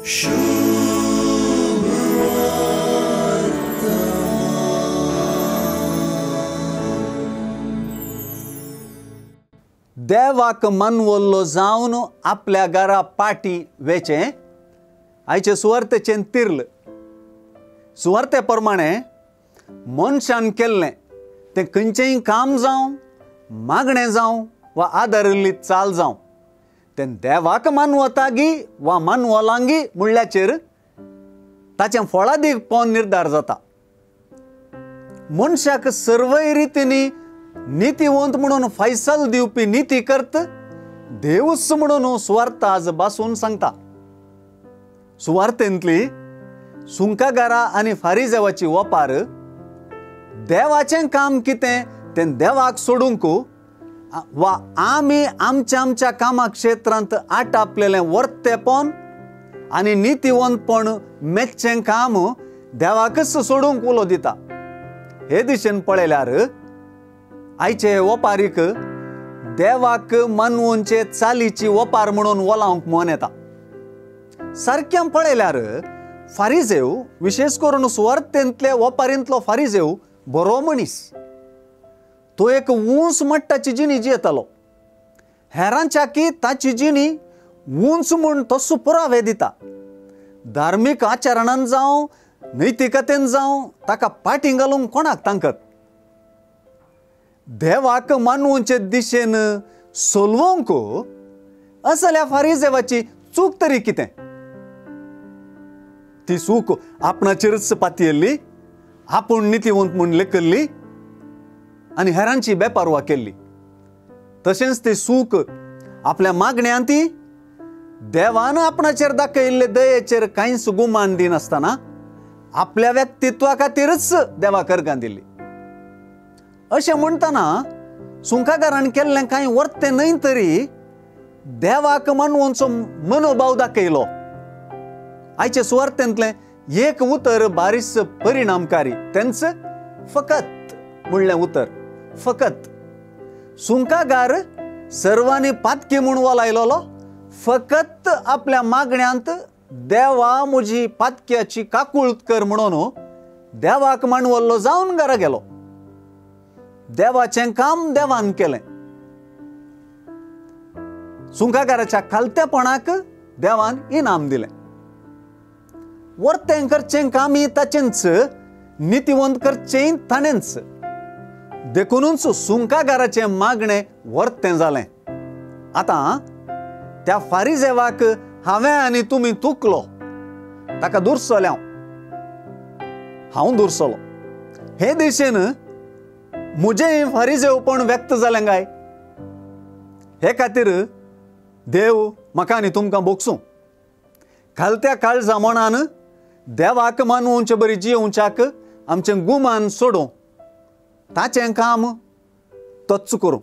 देवाक मनवल्लो जावन आपल्या घरा पाटी वेचें आयचे सुवार्तेचें तिरल. सुवार्ते प्रमाणे मनशान केल्लें तें खंयचेंय काम जावं, मागणें जावं वा आदारिल्ली चाल जावं, तें देवाक मानवतागी वा मानवलांगी म्हणल्याचेर ताचें फळादीक पवन निर्धार जाता. मनशाक सर्वय रितींनी नितीवंत म्हणून फैसल दिवपी निती करत देवूच म्हणून सुवार्थ आज बासून सांगता. सुवार्थेंतली सुंकागारा आनी फारिजेवाची वपार देवाचें काम कितें तें देवाक सोडूंक वा आमी आमच्या आमच्या कामा क्षेत्रांत आटापलेलें वर्तेपण आनी नितीवंतपण मेचचें काम देवाकच सोडूंक उलो दिता. हे दिशेन पळयल्यार आयचे वपारीक देवाक मानवोनचे चालीची वपार म्हणून वलावंक मन येता. सारक्यां पळयल्यार फारिजेव, विशेष करून सुवार्थेंतले वपारींतलो फारिजेव बरो मनीस. तो एक ऊंच मट्टाची जिणी जियेतालो. हेरांच्या की ताची जिणी ऊंच म्हूण तसो पुरावे दिता. धार्मीक आचरणान जावं, नैतिकतेन जावं, ताका पाटी घालूंक कोणाक तांकत. देवाक मानवचे दिशेन सोलवंक असल्या फारिजेवाची चूक तरी कितें? ती चूक आपणाचेरच पातयेल्ली, आपूण नितीवंत म्हूण लेखल्ली आनी हेरांची बेपारवा केल्ली. तशेंच ती चूक आपल्या मागण्यांत ती देवान आपणाचेर दाखयल्ले दयेचेर कांयच गुमान दिनासतना आपल्या व्यक्तित्वा खातीरच देवा करगां दिल्ली. अशें म्हणटना सुंकागारान केल्लें कांय वर्तें न्हय तरी देवाक मानवोनचो मनोभाव दाखयलो. आयचे सुवार्थेंतलें एक उतर बारीस परिणामकारी, तेंच फकत म्हणलें उतर. फकत सुंकागार सर्वांनी पातकी म्हूण वलायलोलो फकत आपल्या मागण्यांत देवा म्हजी पातक्याची काकूळत कर म्हणून देवाक मानवल्लो जावन घरा गेलो. देवाचें काम देवान केलें. सुंकागाराच्या खालतेपणाक देवान इनाम दिलें. वर्तें करचें कामय ताचेंच, नितीवंत करचें ताणेंच. देखूनच सुंकागाराचें मागणें वर्तें जालें. आतां त्या फारिजेवाक हांवें आनी तुमी तुकलो, ताका दुरसले, हांव दुरसलो. हे दिशेन म्हजें फारिजेवपण व्यक्त जालें काय? हे खातीर देव म्हाका आनी तुमकां भोगसूं. खालत्या काळजा मनान देवाक मानवचे बरी जियोवच्याक आमचें गुमान सोडूं, ताचें काम तोच करूं.